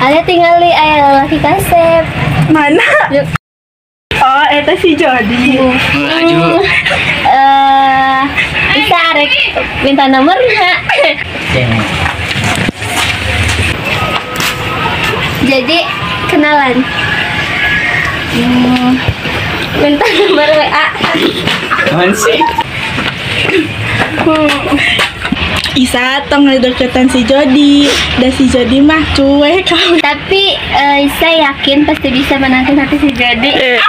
Alia tinggal di ayah laki kasep. Mana? Oh, itu si Jody. Bisa arek minta nomor nggak? Jadi kenalan. Minta nomor WA. Apaan sih? Isa tong ngedeketan si Jody, dan si Jody mah cuek. Tapi Isa yakin pasti bisa menangkan hati si Jody.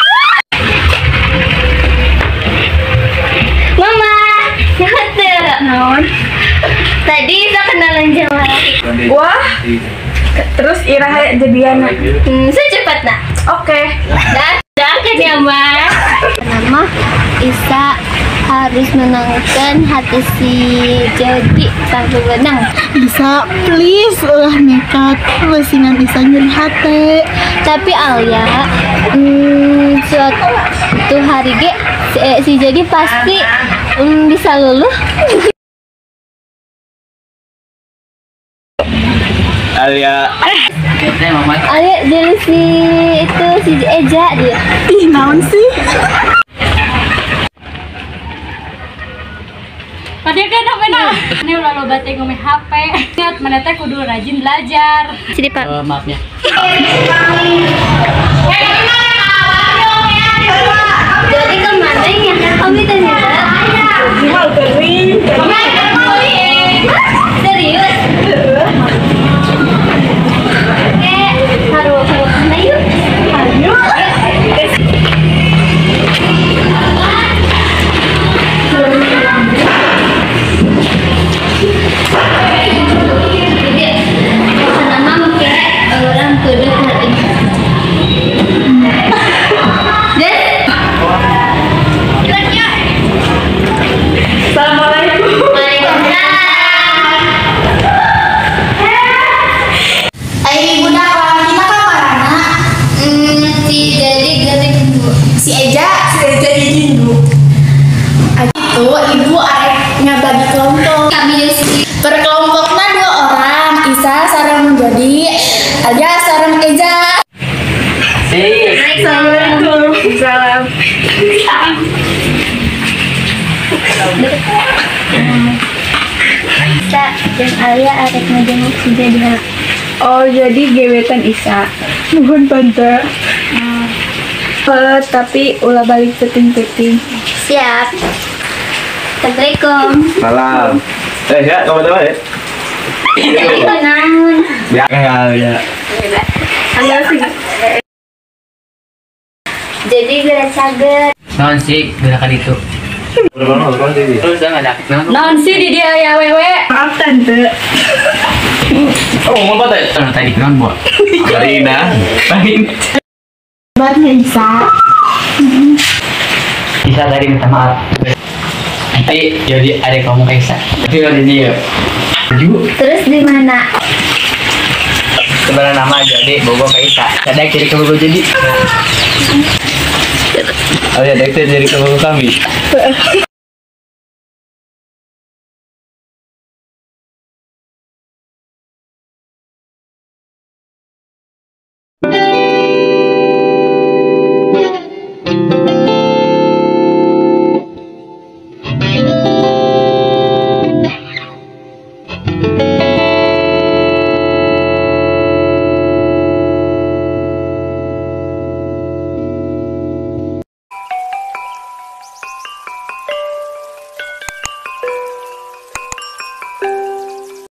Mama, nyaut naon? Tadi Isa kenalan sama laki. Wah, terus Ira jadian. Secepatnya. Oke. Dah kan ya, Ma. Nama Isa harus menangkan hati si Jody sampai menang. Isa, please ulah nekat, lesingan Isa nyeri hati. Tapi Alia, suatu hari ge si Jody pasti bisa luluh. Alia, Alia jadi si itu si Eja dia. Ih, naon sih? Tadi kan apa nah? Ini udah loba teh ngomong HP. Ingat mana teh kudu rajin belajar. Sini Pak. Maafnya. Jadi kemana ya? Kami tanya. Serius? Oke, harus kemana yuk? Ayo. Assalamualaikum. Waalaikumsalam. Ayo budak kita kamarana? Si Jadi gering bu. Si Eja, si Eja izin bu. Itu ibu arek ngabagi kelompok. Kami per kelompoknya 2 orang. Isa sareng Jody, Alia sareng Eja. Assalamualaikum. Salam. Isa dan Alia arek ngejenguk si Jadi. Oh, jadi gebetan Isa. Nuhun tante. Tapi ulah balik peting-peting. Siap. Assalamualaikum. Salam. Ya, kamu tahu ya? Jadi naon? Ya, ya. Jadi geura cager. Naon sih gerakan itu? Terus ada naon sih di dia ya wewe. Maaf tante. Oh, apa tadi? Tadi naon buat? Karina. Kabarnya Isa. Isa tadi minta maaf. Nanti jadi ada kamu ke Isa. Tapi kalau jadi ya. Terus di mana? Sebenarnya nama jadi Bogo ke Isa. Ada kiri ke Bogo jadi. Oh ya, jadi ke Bogo kami.